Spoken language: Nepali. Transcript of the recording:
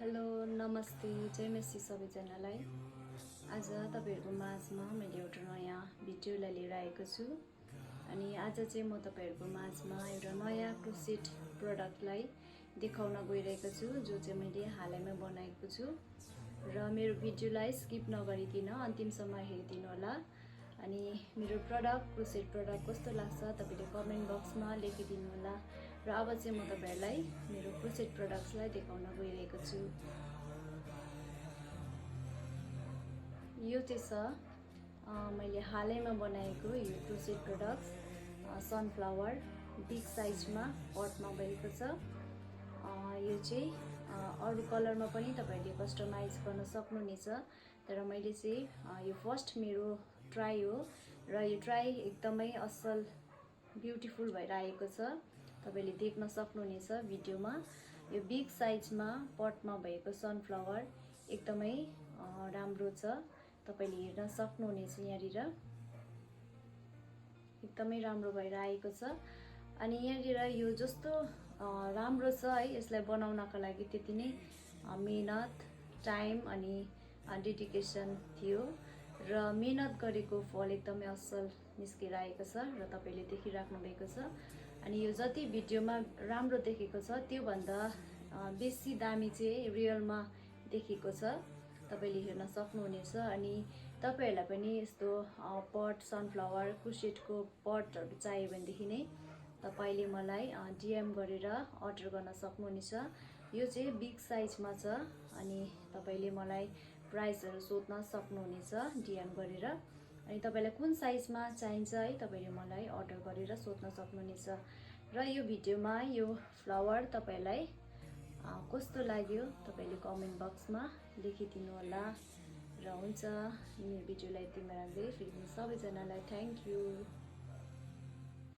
हेलो नमस्ते जय मेसी सबैजनालाई। आज तपाईहरुको माझमा मैले एउटा नयाँ भिडियोलाई लिएर आएको छु। अनि आज चाहिँ म तपाईहरुको माझमा एउटा नयाँ क्रोसेट प्रोडक्टलाई देखाउन गइरहेको छु, जो चाहिँ मैले हालैमा बनाएको छु। र मेरो भिडियोलाई स्किप नगरिकिन अन्तिमसम्म हेरिदिनु होला। अनि मेरो क्रोसेट प्रोडक्ट कस्तो लाग्छ तपाईले कमेन्ट बक्समा लेखिदिनु होला। र अब चाहिँ म तपाईहरुलाई मेरो क्रोसेट प्रोडक्ट्सलाई देखाउन गइरहेको छु। यो चाहिँ छ मैले हालैमा बनाएको यो क्रोसेट प्रोडक्ट्स सनफ्लावर बिग साइजमा पटमा भएको छ। यो चाहिँ अरु कलरमा पनि तपाईले कस्टमाइज गर्न सक्नुहुनेछ, तर मैले चाहिँ यो फर्स्ट मेरो ट्राई हो र यो ट्राई एकदमै असल ब्युटिफुल भएर आएको छ। तपाईले देख्न सक्नुहुनेछ भिडियोमा। यो बिग साइजमा पटमा भएको सनफ्लावर एकदमै राम्रो छ, तपाईले हेर्न सक्नुहुनेछ। यहाँनिर एकदमै राम्रो भएर आएको छ। अनि यहाँनिर यो जस्तो राम्रो छ है, यसलाई बनाउनका लागि त्यति नै मेहनत, टाइम अनि डेडिकेसन थियो र मेहनत गरेको फल एकदमै असल निस्केर आएको छ र तपाईले देखिराख्नु भएको छ। अनि यो जति भिडियोमा राम्रो देखेको छ त्यो भन्दा बेसी दामी चाहिँ रियलमा देखेको छ, तपाईले हेर्न सक्नुहुनेछ। अनि तपाईहरुलाई पनि यस्तो पट सनफ्लावर क्रोसेटको पटहरु चाहियो भनेदेखि नै तपाईले मलाई डीएम गरेर अर्डर गर्न सक्नुहुनेछ। यो चाहिँ बिग साइजमा छ अनि तपाईले मलाई प्राइसहरु सोध्न सक्नुहुनेछ डीएम गरेर। अनि तपाईलाई कुन साइजमा चाहिन्छ है तपाईले मलाई अर्डर गरेर सोध्न सक्नुहुनेछ। र यो भिडियोमा यो फ्लावर तपाईलाई कस्तो लाग्यो तपाईले कमेन्ट बक्समा लेखिदिनु होला। र हुन्छ, यो भिडियोलाई यतिमा राख्दै फेरि सबैजनालाई थ्यांक यू।